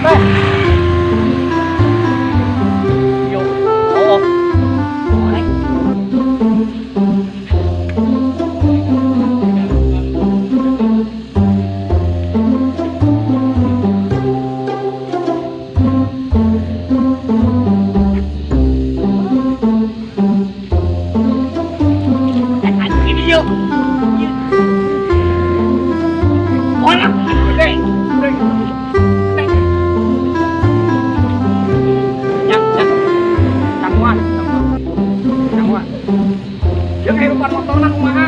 Teh. Yo. Oh. Naik. Ini yuk. Mana? Gede. Gede. Ya, ya. Kamuan, kamuan. Ya kehidupan motorna kumaha?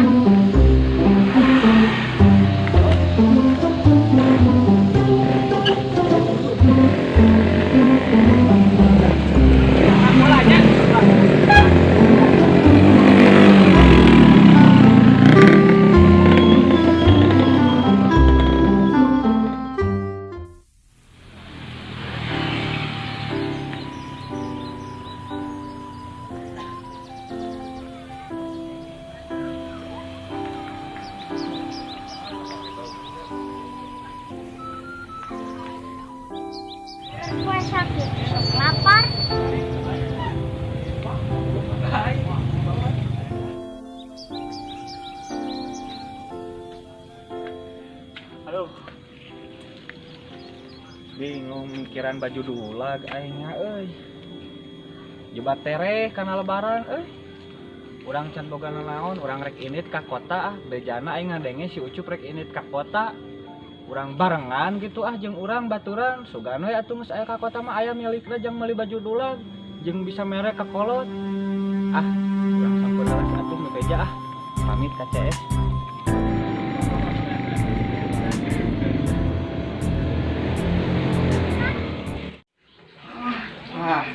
Mulanya. Kue sakit, sok lapar. Aduh. Bingung mikiran baju dulag aingnya euy. Jebat tereh kana Lebaran euy. Urang can boga nanaon, urang rek indit ka kota ah, bejana aing ngadenge si Ucup rek indit ka kota. Urang barengan gitu ah jeung urang baturan, sugan we atuh geus aya ka kota mah aya milikna jang meuli baju dulag, jeung bisa mere ka kolot. Ah, urang sampun lah atuh nu beja ah. Pamit ka CS. Ah.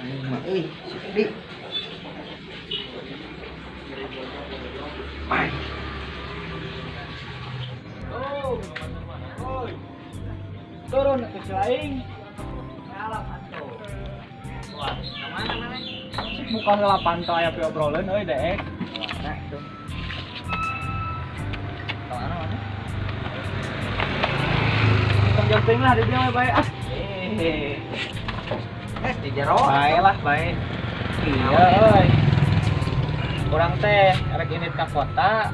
Aing mah euy, si Edi. Ay. Oh, oi. Turun ke aing. Salam atuh. Wah, kemana mana? Bukan heula pantau aya pi obrolan euy deek. Nah, tuh. Kemana mana? Tong jauh teuing lah di dieu we bae ah. Eh. Eh, di jero. Bae lah, bae. Iya euy. Urang teh rek indit ka kota.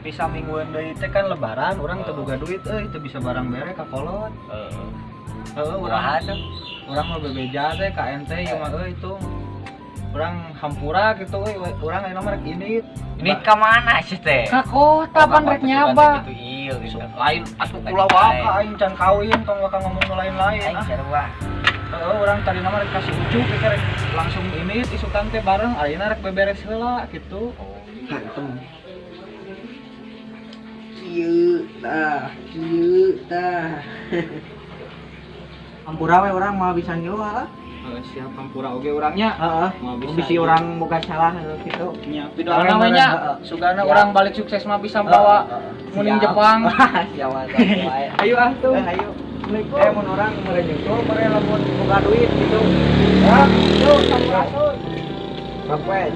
Bisa mingguan deui teh kan Lebaran, urang teu boga duit euy, teu bisa barang bere ka kolot. Heeh. Heeh, urang Kumaha tuh? Urang mah bebeja teh ka ente ieu mah euy tuh. Urang hampura gitu euy, urang ayeuna mah rek indit. Ini ke mana sih teh? Ka kota pan rek nyaba. Gitu iya gitu. Lain atuh ulah waka aing can kawin, tong waka ngomong nu lain-lain Aing ah. sarua. Heeh, urang tadi nama rek kasih Ucup rek rek langsung ini isukan teh bareng ayeuna rek beberes heula gitu. Hantem. Kieu tah, kieu tah. Hampura we urang moal bisa ngilu lah. Heeh, siap hampura oge urangnya. Heeh. Moal bisa. Bisi urang boga salah gitu. Nya pidoana we nya. Heeh. Sugana Siap. urang balik sukses mah bisa bawa muning Jepang. Siap wae. Ayo ah tuh. Eh, ayo. Eh, mun urang mere nyusul, mere lamun boga duit gitu. Ya, yuk sampurasun. Sampai.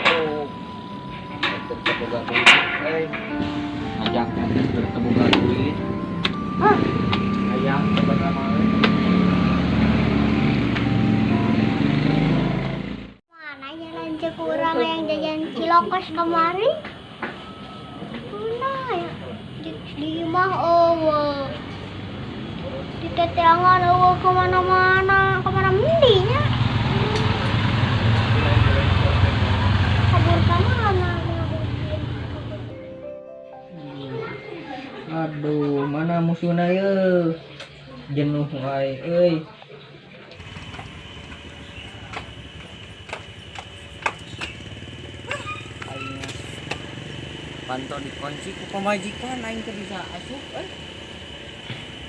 Tuh. Teu boga duit. Euy. Ngajak nanti teu boga duit. Hah. Ayam sebenarnya mah. Mana jalan cek urang yang jajan cilokos kemarin? Mana ya? Di imah eueuh. Di teteangan eueuh kemana-mana, kemana mendinya? Kabur kemana? Aduh, mana musuhna ye? Jenuh wae euy. Aing panto dikunci ku pamajikan, aing teu bisa asup euy.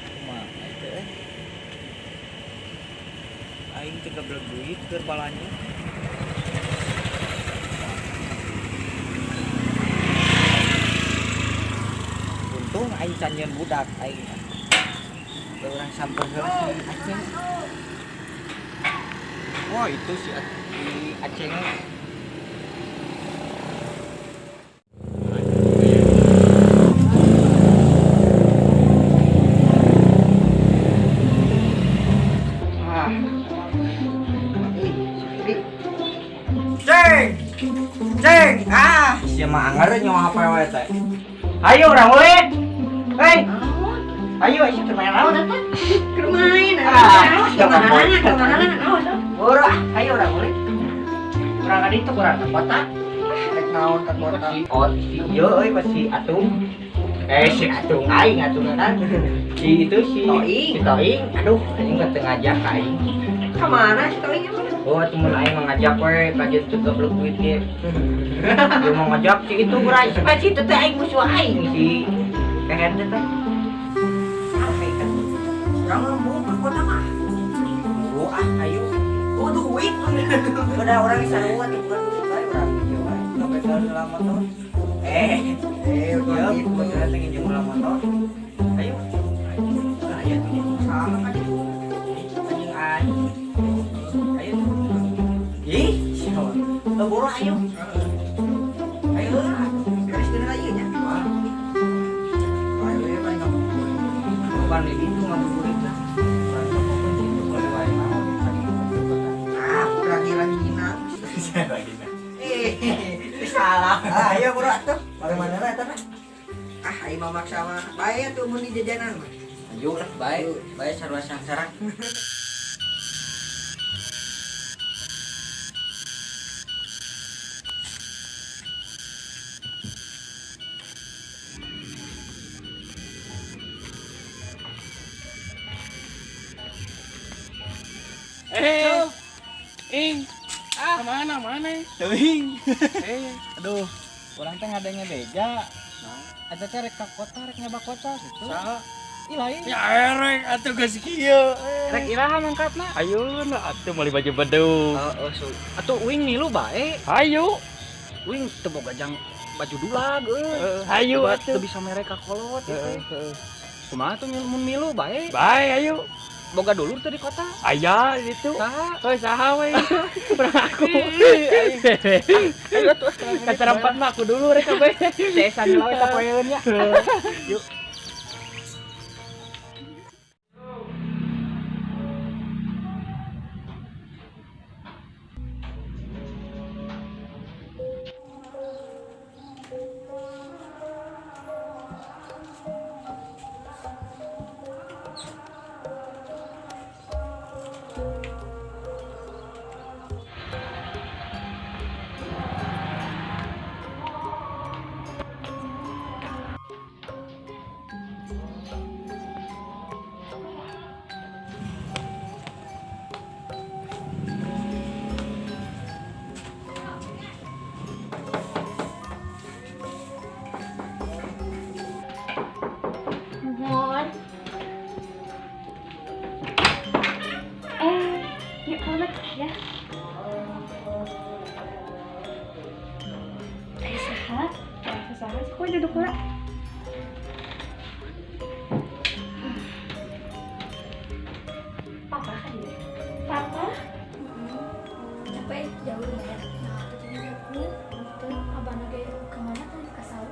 Kumaha teh euy? Aing teu gablek duit keur balanja. Untung aing can nyeun budak aing. Urang samper heula si Aceng. Wah, itu si Aceng. Ieu mah anger nyawa HP we teh. Ayo urang ulin. Hei. Ayo isi keur main naon eta? Keur main. Ah, Kemana? Kemana? Boro ah, ayo urang ulin. Urang ka ditu urang ka kota. Rek naon ka kota? Oh, si ieu euy pas si Atung. Si Atung aing Atung kan. Si itu si Toing. Si Toing. Aduh, anjing mah teu ngajak ka aing. Ka mana si Toing emang? Oh, temen aing mah ngajak we, kajian teu gablek duit ge. Dia mau ngajak si itu urang, si si itu teh aing musuh aing si Kehen teh teh. Sampai kan. Urang embung ka kota mah. Buru ah, ayo. Oh, duit. Udah orang sarua tuh bukan duit bae urang ieu wae. Sampai heula motor. Udah Iya, gitu. kebetulan teh nginjem heula motor. Ayo. Ayo tuh Sama ka ditu. anjing aing. Ayo. Ih, siapa? Eh, buru ayo. Ayo lah. Garis dina ieu nya. Wah, Ayo ya paling ngabuburit. bukan di situ ngabuburit lah. Bukan toko kunci itu boleh wae mau tadi ke kota. Ah, urang lagi ngina. Lagi nah. Salah. Ah, ayo buru atuh. Bagaimana lah eta mah? Ah, aing mah maksa mah. Bae atuh mun di jajanan mah. Ayo lah, bae, bae sarua sangsara. Ing. Ah, kemana mana? Teuing. Aduh, urang teh ngadenge beja. Eta teh rek ka kota, rek nyoba kota gitu. Saha? Ih lain. Ya erek atuh geus kieu. Rek iraha mangkatna? Ayeuna atuh meuli baju bedug. Heeh, su. Atuh uing milu bae. Hayu. Uing teu boga jang baju dulag euy. Heeh, hayu Coba atuh. teu bisa mere ka kolot Heeh, gitu. heeh. Kumaha tuh mun milu bae? Bae ayo. Boga dulur teu di kota. Aya ditu. Saha? Heuh saha we. Urang aku. Ayo tuh. Kacara empat mah aku dulu rek kabeh. Cesan lawe eta poeun nya. Yuk. Mohon. Yuk kalau ya. Saha? Saha sih kok duduk lah. Papa kan ya? Papa? Capek jauh lumayan. Nah, tadi aku itu abang lagi kemana tadi ke Sawu?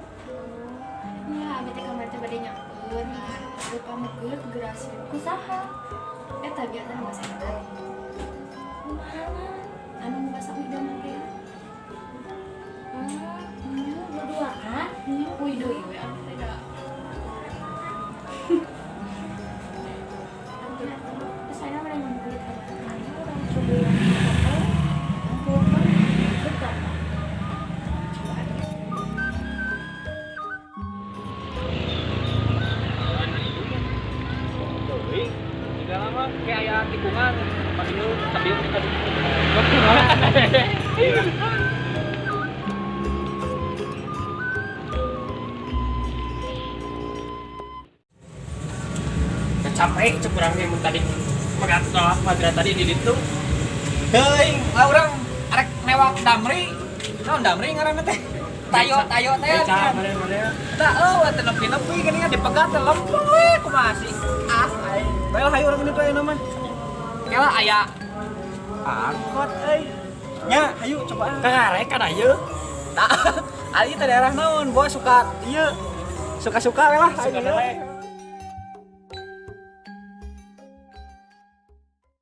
Ya, abi teh kamari teh bade nyakeun ngan lupa mukeun gerasi ku saha? Eta biasa nu basa eta. Kumaha? Anu nu basa uida mah teh. Berduaan. Nya uy deui we abi teh da. Terus saya mana ngabuburit abang? Orang coba yang Cobaan. Teuing. Jika lama kayak aya tikungan, padieu sabieu ka ditu. Capek cek urang ge mun tadi magat tolak madra tadi di ditu. Teuing, lah urang arek newak damri. Naon damri ngaranna teh? Tayo tayo teh. Beca mana-mana. Tah eueuh teh nepi-nepi geuningan dipegat teh lempeng we kumaha sih. Ah, aing. Bae lah hayu urang ditu ayeuna mah. Kela aya angkot euy. Nya, hayu cobaan. Karek kan ayeuna. Tah, ari teh daerah naon? Gua suka ieu. Suka-suka we lah. Suka ayeuna. we.